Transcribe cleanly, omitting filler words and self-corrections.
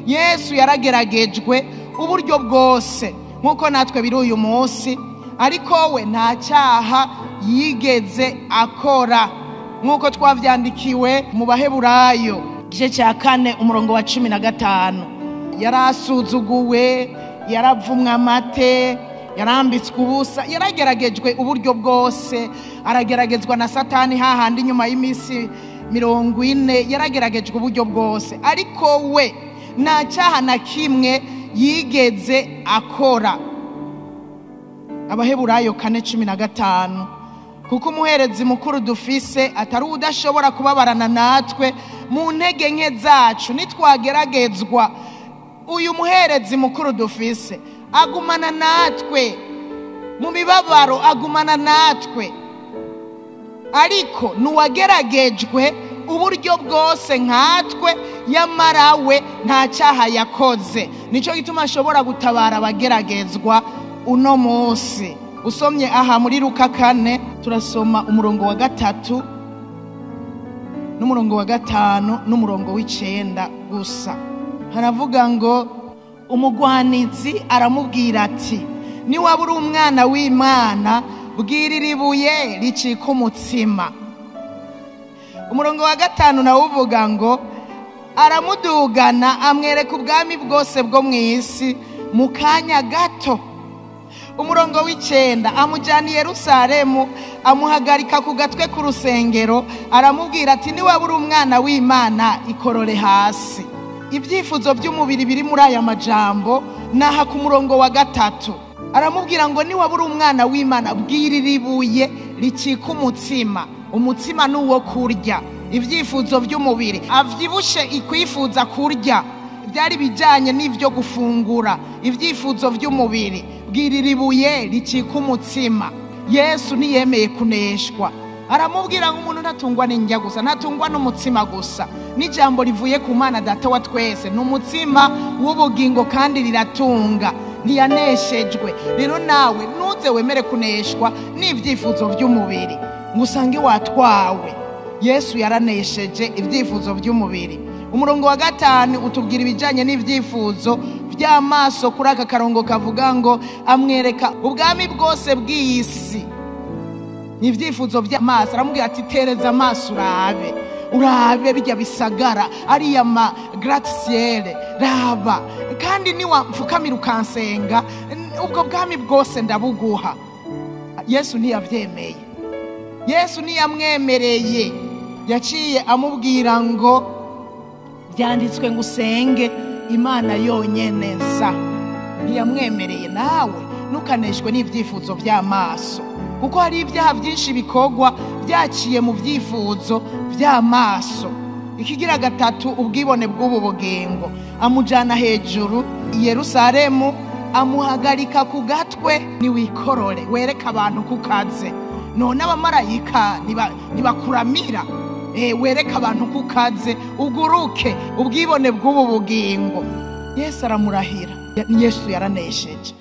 Yesu yarageragejwe uburyo bwose nkuko natwe biri uyu munsi, ariko we nta cyaha yigeze akora, nkuko twavyandikiwe mu Baheburayo igice cya 4 umurongo wa 15. Yarasuzuguwe, yaravumwe amate, yarambitswe ubusa, yarageragejwe uburyo bwose, arageragezwa na Satani hahandi nyuma y'imisi 40, yarageragejwe uburyo bwose, ariko we nta cyaha na kimwe yigeze akora. Abaheburayo 4:15. Kuko umuherezi mukuru dufise atari udashobora kubabarana natwe mu ntege nke zacu nitwageragezwa. Uyu muherezi mukuru dufise agumana natwe mu mibabaro, agumana natwe, ariko nuwageragejwe uburyo bwose nkatwe, yamarawe nta cyaha yakoze. Nico gituma ashobora gutabara abageragezwa uno munsi. Usomye aha muri Luka 4 turasoma umurongo wa 3 n'umurongo wa 5 n'umurongo w'9 gusa. Haravuga ngo umugwanizi aramubwira ati, niwaba uri umwana w'Imana bwirira ibuye ricika umutsima. Umurongo wa 5 nawo uvuga ngo aramudugana amwereka ubwami bwose bwo mu isi mu kanya gato. Umurongo w'9 amujyana i Yerusalemu amuhagarika ku gatwe k'urusengero aramubwira ati, niwaba uri umwana w'Imana ikorore hasi. Ibyifuzo by'umubiri biri muri aya majambo naha ku murongo wa 3. Aramubwira ngo niwaba uri umwana w'Imana bwirira ibuye ricika umutsima. Umutsima ni uwo kurya. Ibyifuzo by'umubiri avyibushe ikwifuza kurya byari bijanye n'ivyo gufungura. Ibyifuzo by'umubiri bwirira ibuye ricika umutsima. Yesu ntiyemeye kuneshwa, aramubwira ngo umuntu ntatungwa n'indya gusa, ntatungwa n'umutsima gusa, n'ijambo rivuye ku Mana Data wa twese ni umutsima w'ubugingo kandi riratunga. Ntiyaneshejwe. Rero nawe ntuze wemere kuneshwa n'ibyifuzo by'umubiri ngo usange watwawe. Yesu yaranesheje ibyifuzo by'umubiri. Umurongo wa 5 utubwira ibijanye n'ibyifuzo by'amaso. Kuri aka karongo kavuga ngo amwereka ubwami bwose bw'isi. N'ibyifuzo by'amaso, aramubwira ati tereza amaso urabe, urabe bijya bisagara ariya ma gratte-ciel, raba, kandi niwamfukamira ukansenga ubwo bwami bwose ndabuguha. Yesu ntiyavyemeye, Yesu ntiyamwemereye. Yaciye amubwira ngo byanditswe ngo usenge Imana yonyene nsa. Ntiyamwemereye. Nawe ntukaneshwe n'ibyifuzo by'amaso, kuko hari ibyaha byinshi bikogwa byaciye mu byifuzo by'amaso. Ikigira 3, ubwibone bw'ubu bugingo. Amujana hejuru i Yerusalemu amuhagarika ku gatwe, niwikorore wereka abantu kukaze. None abamarayika nibakuramira, wereka abantu kukaze, uguruke. Ubwibone bw'ubu bugingo. Yesu aramurahira. Yesu yaranesheje.